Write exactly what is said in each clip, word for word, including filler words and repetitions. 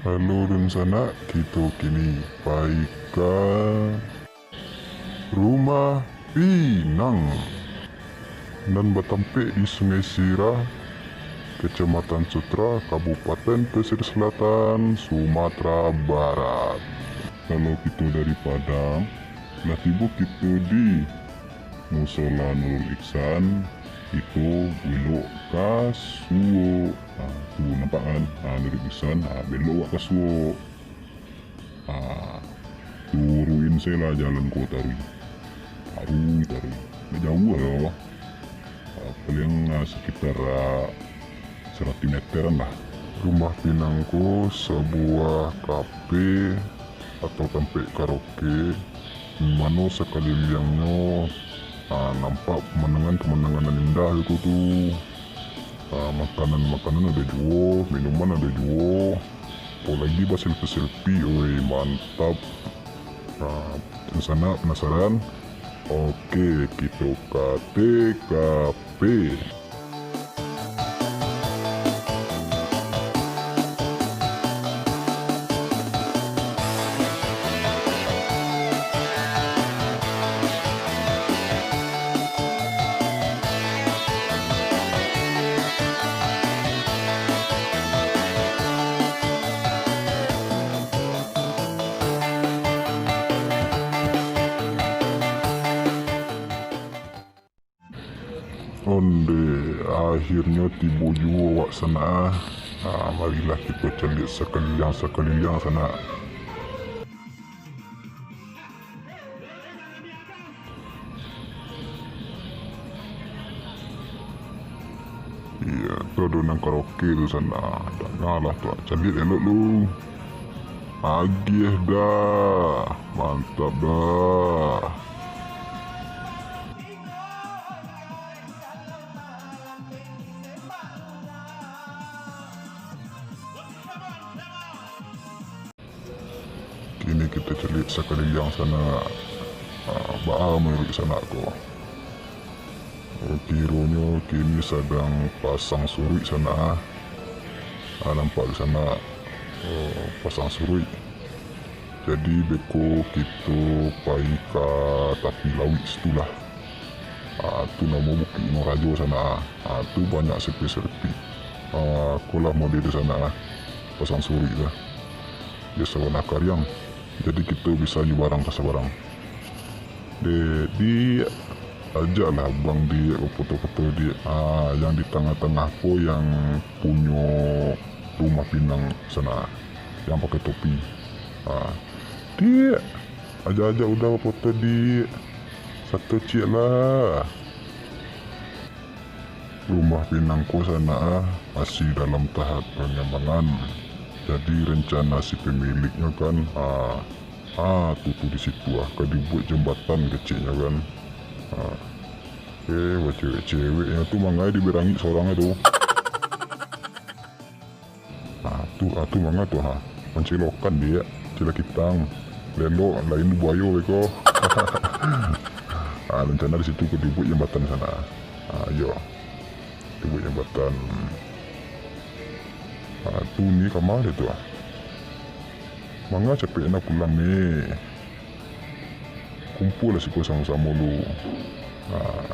Halo dunsanak, kito kini pai ka Rumah Pinang nan batampek di Sungai Sirah, Kecamatan Sutra, Kabupaten Pesisir Selatan, Sumatera Barat. Kalau kito dari Padang, lah tibo kito di Musola Nurul Iksan, kito belok ka suok. Ha, tu nampak kan? Ha, Nurul Iksan, ha, belok awak ka suok. Ha, turuin se lah jalan ko taruih. Taruih, taruih. Ndak jauah lah. Ha, paling, ha, sekitar, ha, saratuih meteran lah. Rumah Pinang ko sabuah kafe atau tampek karaoke, mano sakaliliangnyo, ah, nampak pamandangan-pamandangan nan indah itu tu. Ah, makanan-makanan ado juo, minuman ado juo. Apolai baselfie-selfie, oi, mantap. Ah, dunsanak penasaran? Oke, kito ka T K P. Ondeh, akhirnyo tibo juo awak sanak. Ah, marilah kito caliak sakaliliang-sakaliliang sanak. Iyo, tu ado nan karaoke tu sanak. Dangalah tu, caliak elok lu. Agiah dah, mantap dah. Kini kito caliak sakaliliang sanak. Ah, baa manuruik sanak ko? Oh, kironyo kini sadang pasang suruik sanak, ah. Ah, nampak di sanak, oh, pasang suruik. Jadi, beko kito pai ka tapi lauik situlah. Ah, tu namo Bukik Gunung Rajo sanak, ah. Ah, tu banyak selfie-selfie. Ah, ko lah model tu sanak, ah. Pasang suruik tu. Biaso warna kariang. Jadi, kito bisa nyo barang ka sabarang. Dek, Diak, ajaklah abang Diak bafoto-foto, Diak. Ah, yang di tangah-tangah ko yang punyo Rumah Pinang sanak, yang pakai topi. Ah, Diak, ajak-ajak Uda bafoto, Diak. Sato ciek lah. Rumah Pinang ko sanak, ah, masih dalam tahap pangembangan. Jadi, rencana si pemiliknyo kan, ah, ah, tu, tu di situ, ah, ka dibuek jambatan keceknyo kan. Ah. Eh, bacewek-ceweknyo tu mangai di berangik sorang tu. Ah, tu, ah, tu manga tu, ha. Mancilokan, Diak. Cilak kitang. Lelok, lain buayo beko. Ah, rencana di situ ka dibuek jambatan sanak. Ah, iyo. Dibuek jambatan. Ah, tu ni kama tu, ah. Manga capek nak pulang ni. Kumpualah siko samo-samo lu. Nah,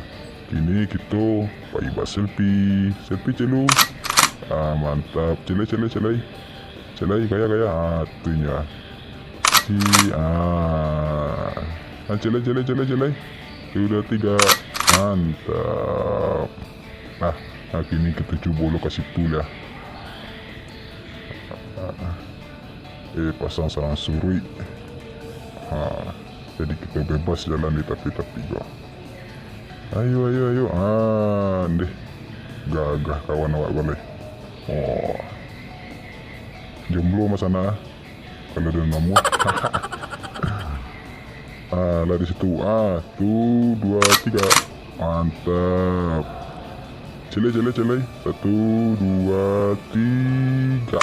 kini kito pai baselfie. Selfie, Celu. Ah, mantap. Celai, celai, celai. Celai, gaya, gaya. Ah, tu nyo. Si, ah. Ah, celai, celai, celai, celai. Sudah tiga. Mantap. Nah, nah, kini kito cubo lokasi tu lah. Ah, ah. Eh, pasang sarang suruik. Ha, jadi kito bebas jalan di tapi-tapi ko. Ayo, ayo, ayo. Ah, ndeh. Gagah kawan awak baleh. Oh. Jomblo mah sanak, ah. Kalau ado namo. Ah, lah di situ. Ah, tu, dua, tiga. Mantap. Cilai, cilai, cilai. Satu, dua, tiga.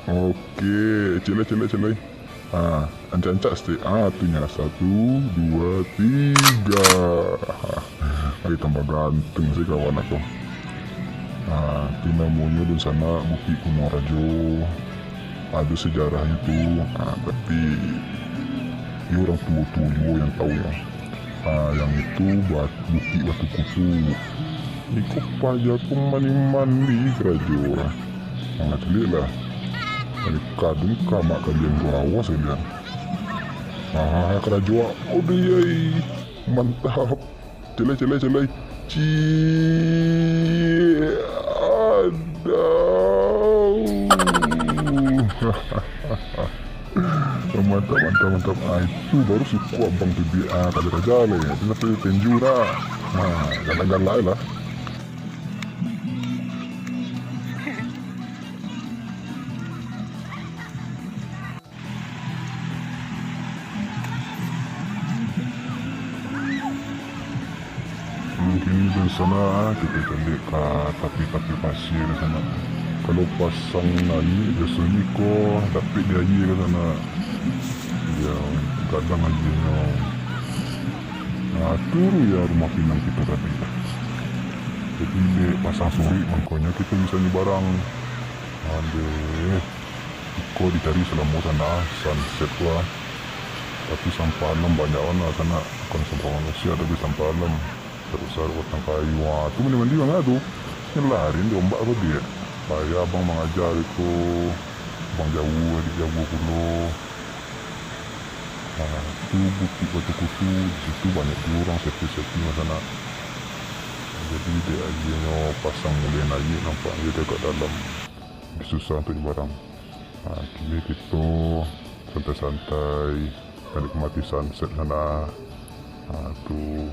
Oke, cilai, cilai, cilai. Ah, ancak-ancak stik. Ah, tu nyo. Satu, dua, tiga. Ai, tambah ganteng se kawan aku. Ah, tu namonyo dunsanak Bukik Gunung Rajo. Ado sejarahnyo tu, ha, tapi iyo urang tuo-tuo juo yang tahu nyo. Ha, yang itu ba-, Bukik Batu Kutu. Iko paja ko mandi-mandi karajo. Ha, caliaklah. Dari kadun kamak kalian tu awas kalian. Ha, karajo, odoi ai. Mantap. Celai, celai, celai. Ciek. Aduh. Mantap, mantap, mantap. Ah, itu baru suku abang tu, Diak. Ah, kada raja leh. Itu sampai tenju dah. Ah, galak-galak lah. Mungkin di sana, ah, kita caliak ka tapi-tapi pasia di sana. Kalau pasang naiak, biasonyo ko dapek di aia ka sana. Yo, gadang aianyo. Nah, tu yo rumah pinang kito tadi. Jadi, dek pasang surek, mangkonyo kito bisa nyebarang. Aduh. Iko dicari salamo sana, sunset tu ah. Tapi sampah alam banyak bana sana. Bukan sampah manusia, tapi sampah alam. Saruk-saruk batang kayu. Ah, tu mandi-mandi bana tu. Nyo lari di ombak tu, Diak. Payah abang mangaja iko. Abang jauah, adik jauah pulo. Ah, tu Bukik Batu Kutu, di situ banyak juo urang sepi-sepi di sana. Jadi, dek aianyo pasang mulai naiak, nampak aia di agak dalam. Susah untuak nyebarang. Ha, kini kito santai-santai, manikmati sunset sana. Ha, tu.